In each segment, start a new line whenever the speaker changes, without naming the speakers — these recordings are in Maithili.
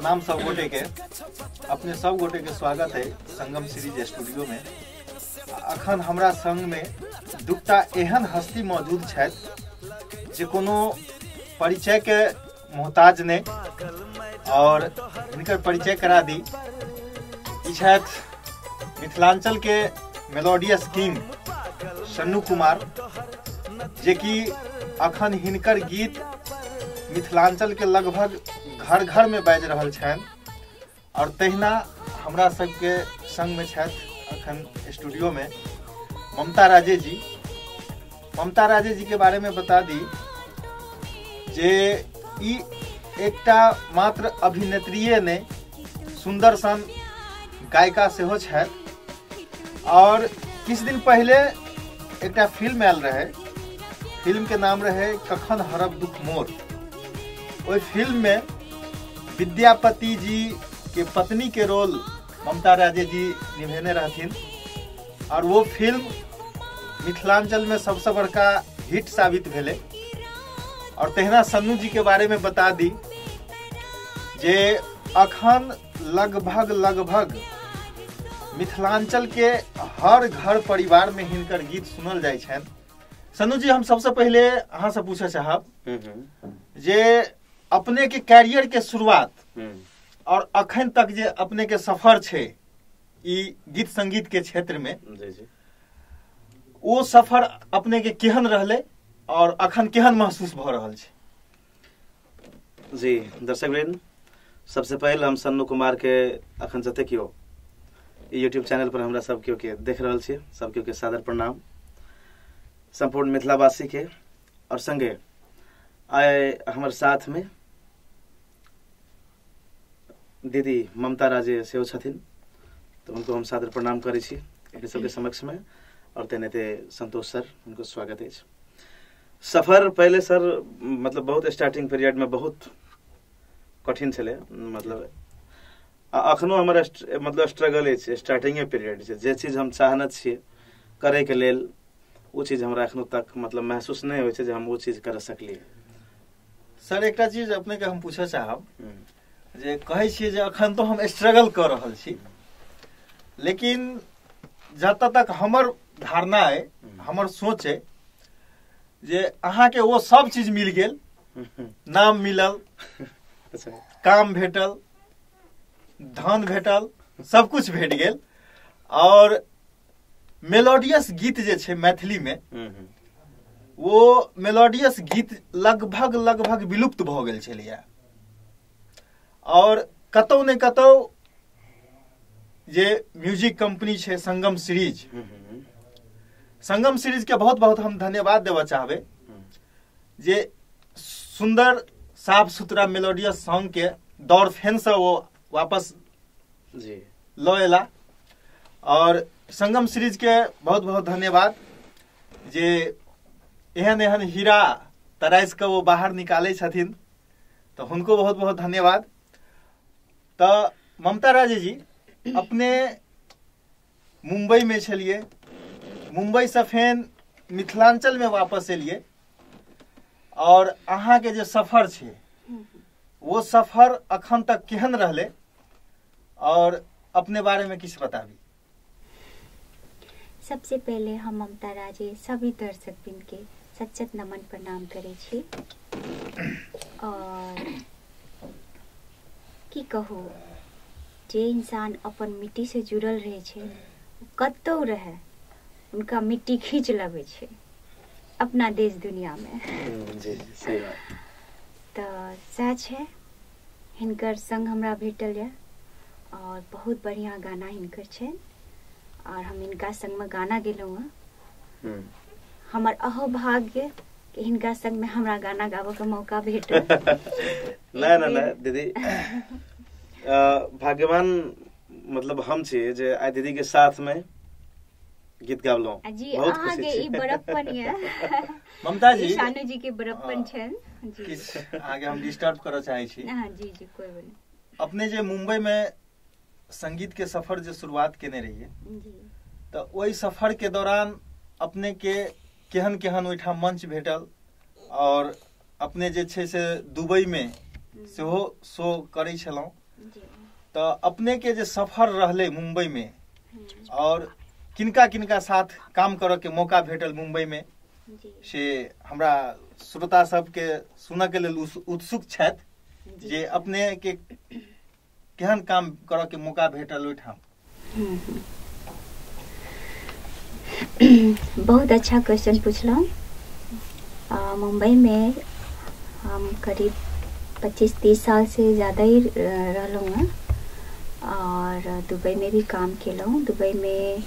प्रणाम सब गोटे के, अपने सब गोटे के स्वागत है संगम सीरीज स्टूडियो में। अखन हमरा संग में दूटा एहन हस्ती मौजूद छथि जे कोनो परिचय के मोहताज ने, और हिनकर परिचय करा दी। ई छथि मिथिलांचल के मेलोडियस किंग सन्नू कुमार, जे कि अखन हिनकर गीत मिथिलांचल के लगभग घर घर में बाजि रहल छनि। और तहिना हमरा सबके संग में छथि अखन स्टूडियो में ममता राजे जी। ममता राजे जी के बारे में बता दी जे ई एकटा मात्र अभिनेत्रीये नहि, सुंदर सन गायिका सेहो छथि। और किछु दिन पहले एकटा फिल्म आयल रहे, फिल्म के नाम रहे कखन हरब दुख मोर। ओहि फिल्म में विद्यापति जी के पत्नी के रोल ममता राजे जी निभेने रहथिन, और वो फिल्म मिथिलांचल में सबसे बड़का हिट साबित भेलै। और तहिना सन्नू जी के बारे में बता दी जे अखन लगभग लगभग मिथिलांचल के हर घर परिवार में हिनकर गीत सुनल जाइ छनि। सन्नू जी, हम सबसे पहले अहाँ से पूछऽ चाहब जे अपने के कैरियर के शुरुआत और अखन तक जे अपने के सफर छै ई गीत संगीत के क्षेत्र में,
जी जी,
वो सफर अपने के केहन रहले और अखन केहन महसूस भ रहल छै?
जी दर्शकवृंद, सबसे पहले हम सन्नू कुमार के अखन जते केओ यूट्यूब चैनल पर हमरा सब केओ के देख रहल छी, सब केओ के सादर प्रणाम, संपूर्ण मिथिलावासी के। और संगे आए हमर साथ में दीदी ममता राजे सेहो छथिन, तो उनको हम सादर प्रणाम करै छी अपने सबके समक्ष में। और तेनाहिते संतोष सर, उनको स्वागत अछि। सफर पहले सर मतलब बहुत स्टार्टिंग पीरियड में बहुत कठिन छलै, मतलब अखनो हमर मतलब स्ट्रगल अछि, स्टार्टिंगे पीरियड छै। जे चीज हम चाहने छियै करैके लेल ओ चीज हमरा अखनो तक मतलब महसूस नहि होइ छै जे हम ओ चीज कर सकलियै।
सर एकटा चीज अपने के हम पूछऽ चाहब जे कहै छियै जे अखन तो हम स्ट्रगल कऽ रहल छी, लेकिन जतऽ तक हमर धारणा अइ, हमर सोच अइ जे अहाँके ओ सब चीज मिल गेल, नाम मिलल, काम भेटल, धन भेटल, सब कुछ भेट गेल, और मेलोडियस गीत जे छै मैथिली में वो मेलोडियस गीत लगभग लगभग विलुप्त भऽ गेल छलैया। और कतौ ने कतौ जे म्यूजिक कंपनी छै संगम सीरीज, संगम सीरीज के बहुत बहुत हम धन्यवाद देबऽ चाहबै जे सुंदर साफ सुथरा मेलोडियस सॉन्ग के दौर फेन से वो वापस
जी
लऽ एला। और संगम सीरीज के बहुत बहुत धन्यवाद जे एहन एहन हीरा तराइस के वो बाहर निकालै छथिन, तो हुनको बहुत बहुत धन्यवाद। तो ममता राजे जी, अपने मुंबई में छलिए, मुंबई से फेन मिथिलांचल में वापस एलिए, और अहाँ के जे सफर छै वो सफर अखन तक केहन रहले और अपने बारे में किछु बताबी।
सबसे पहले हम ममता राजे सभी दर्शकवृंद के सच्चत नमन प्रणाम करै छी। और की कहू, जे इंसान अपन मिट्टी से जुड़ल रहे छै कतौ रहे उनका मिट्टी खींच लबै छै अपना देश दुनिया में।
जी सही बात।
तो सएह छै, हिनकर संग हमरा भेटल यऽ और बहुत बढ़िया गाना हिनकर छै और हम हिनका संग में गाना गेलहुँ हँ। हमर अहोभाग्य कि हिनका संग में हमरा गाना गाबऽ के मौका भेटल।
नहीं नहीं नहीं दीदी, भाग्यवान मतलब हम छी जे आइ दीदी के साथ में गीत गाबलहुँ।
जी अहाँ के ई बड़प्पन यऽ
ममता जी,
शानू जी के बड़प्पन छनि जी।
किछु आगे हम डिस्टर्ब करऽ चाहै छी।
हाँ जी जी कोई बात नहीं।
अपने जे मुंबई में संगीत के सफर जे शुरुआत केने रहिए
जी,
तो ओहि सफर के दौरान अपने के केहन केहन ओहिठाम मंच भेटल और अपने जे छै से दुबई में सेहो शो करै छलहुँ, तऽ अपने के जे सफर रहलै मुंबई में और किनका किनका साथ काम करऽ के मौका भेटल मुंबई में से हमरा श्रोता सबके सुनऽ के लेल उत्सुक छथि जे अपने के केहन काम करऽ के मौका भेटल ओहिठाम।
बहुत अच्छा क्वेश्चन पूछलहुँ। मुंबई में हम करीब 25-30 साल से ज़्यादा ही रहलहुँ हैं और दुबई में भी काम केलहुँ। दुबई में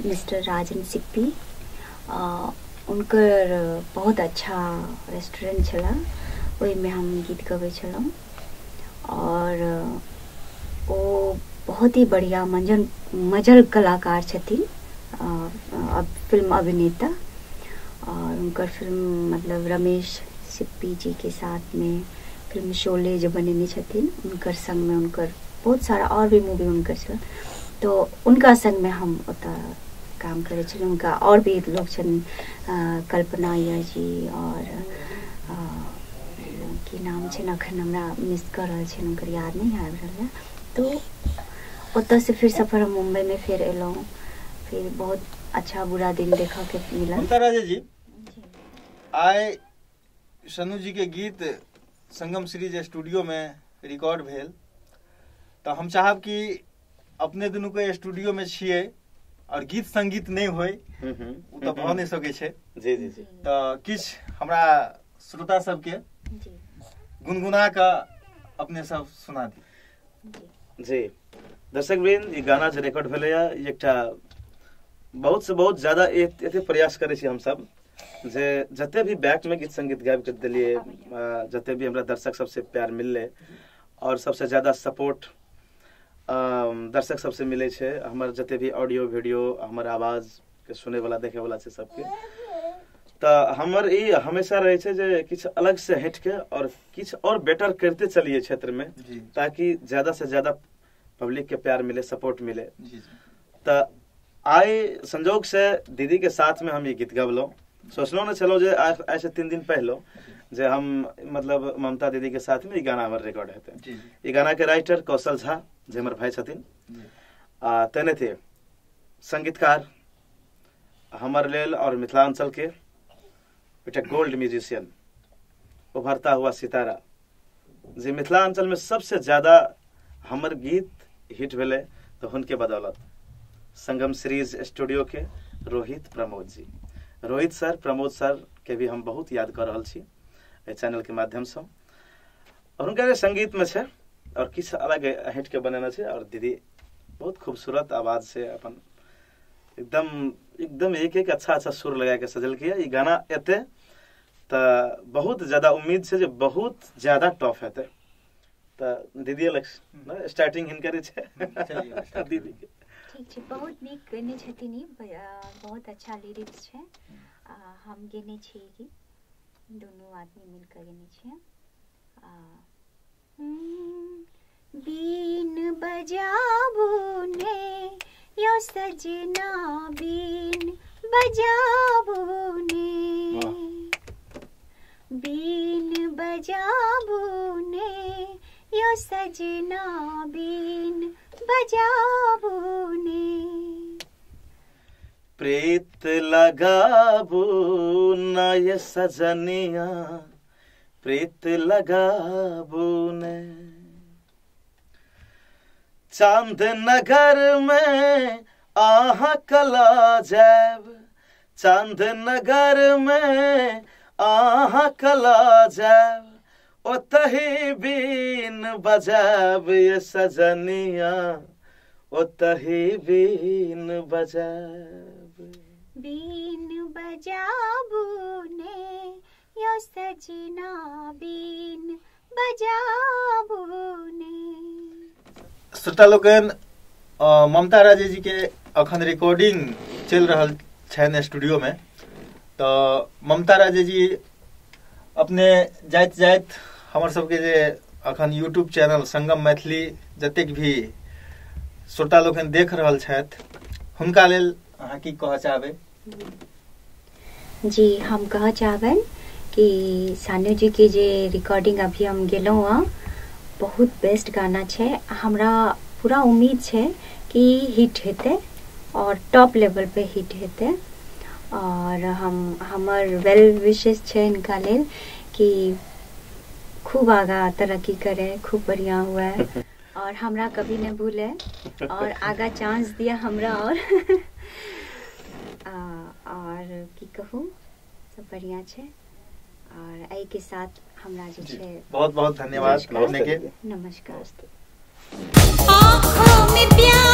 मिस्टर राजन सिप्पी उनकर बहुत अच्छा रेस्टोरेंट छला, ओहिमे हम गीत गबै छलहुँ और ओ बहुत ही बढ़िया मजल कलाकार छथिन, फिल्म अभिनेता। और उनकर फिल्म मतलब रमेश सिप्पी जी के साथ में फिल्म शोले जो बनेने छथिन उनकर संग में उनकर बहुत सारा और भी मूवी उनकर छल, तो उनका संग में हम ओतऽ काम करै छलहुँ। उनका और भी लोग छनि, कल्पना अय्यर जी और की नाम छनि अखन हमरा मिस कऽ रहल छियनि, हुनकर याद नहि आबि रहल यऽ। तो ओतऽसँ फिर सफर हम मुम्बई में फिर एलहुँ, फिर बहुत अच्छा बुरा दिन देखऽ के मिलल।
ममता राजे जी, आइ सनु जी के गीत संगम सीरीज स्टूडियो में रिकॉर्ड भेल, तऽ हम चाहब कि अपने दुनू के स्टूडियो में छियै और गीत संगीत नहीं होय ओ तऽ भऽ नहि सकै छै।
जी जी जी।
तऽ किछु हमरा श्रोता सबके गुनगुना कऽ अपने सब सुना दी।
जी दर्शक वृंद, ई गाना जे रिकॉर्ड भेलैया ई एकटा बहुत से बहुत ज्यादा एते प्रयास करै छी हमसब जे जते भी बैक में गीत संगीत गाबि के देलियै, जते भी हमरा दर्शक सबसे प्यार मिललै और सबसे ज्यादा सपोर्ट दर्शक सबसे मिलै छै, हमर जते भी ऑडियो वीडियो हमर आवाज के सुनै वाला देखे वाला छै सबके, तऽ हमर ई हमेशा रहै छै जे किछु अलग से हटि के और किछु और बेटर करते चलिए क्षेत्र में, ताकि ज्यादा से ज्यादा पब्लिक के प्यार मिले, सपोर्ट मिले। तऽ आइ संजोग से दीदी के साथ में हम ये गीत गबलहुँ। सोचलहुँ ने छलहुँ जे आइ से 3 दिन पहलो जे हम मतलब ममता दीदी के साथ में ई गाना हमर रिकॉर्ड हेतै। ई गाना के राइटर कौशल झा जे हमर भाई छथिन, आ तेने थे संगीतकार हमर लेल और मिथिलांचल के एकटा गोल्ड म्यूजिशियन, उभरता हुआ सितारा, जे मिथिलांचल में सबसे ज्यादा हमर गीत हिट भेलै तऽ हुनके बदौलत संगम सीरीज स्टूडियो के रोहित प्रमोद जी, रोहित सर, प्रमोद सर के भी हम बहुत याद कर रहल छी एहि चैनल के माध्यम से। और हुनका जे संगीत में छै और किछु अलग हटि के बनेने छै और दीदी बहुत खूबसूरत आवाज से अपन एकदम एकदम एक एक अच्छा अच्छा सुर लगा के सजलकै। ई गाना एते तऽ बहुत ज्यादा उम्मीद छै जे बहुत ज्यादा टफ हेतै। तऽ दीदी अलग स्टार्टिंग हिनकरे छै दीदी के।
ठीक छै, बहुत नीक गेने छथिन ई, बहुत अच्छा लिरिक्स छै, हम गेने छी गीत, दुनू आदमी मिलकर गेने छियै। बीन बजाबू ने यो सजना, बीन बजाबू ने, बीन बजाबू ने यो सजना, बीन बजाबू ने,
प्रीत लगाबू न ये सजनिया, प्रीत लगाबू ने, चांद नगर में आहा कला जायब, चांद नगर में आहा कला जायब, ओतही बीन बजाब ये सजनिया, ओतही बीन बजाब,
बीन बजाबू ने यो सजना, बीन बजाबू ने।
श्रोता लोकनि, ममता राजे जी के अखन रिकॉर्डिंग चलि रहल छनि स्टूडियो में, तऽ ममता राजे जी अपने जाइत जाइत हमर सबके जे अखन यूट्यूब चैनल संगम मैथिली जतेक भी श्रोता लोकनि देख रहल छथि हुनका लेल अहाँ की कहऽ चाहबै?
जी, हम कहऽ चाहबनि कि सानू जी के जे रिकॉर्डिंग अभी हम गेलहुँ हँ बहुत बेस्ट गाना छै। हमरा पूरा उम्मीद छै कि हिट हेतै और टॉप लेवल पे हिट हेतै। और हम हमर वेल विशेष छै हिनका लेल कि खूब आगा तरक्की करे, खूब बढ़िया हुए और हमरा कभी नहीं भूले और आगा चांस दिया हमरा। और और की कहूँ, सब बढ़िया छै। और एहि के साथ हमरा जे छै
बहुत बहुत धन्यवाद अपने के।
नमस्कार।
आँखों में प्यार।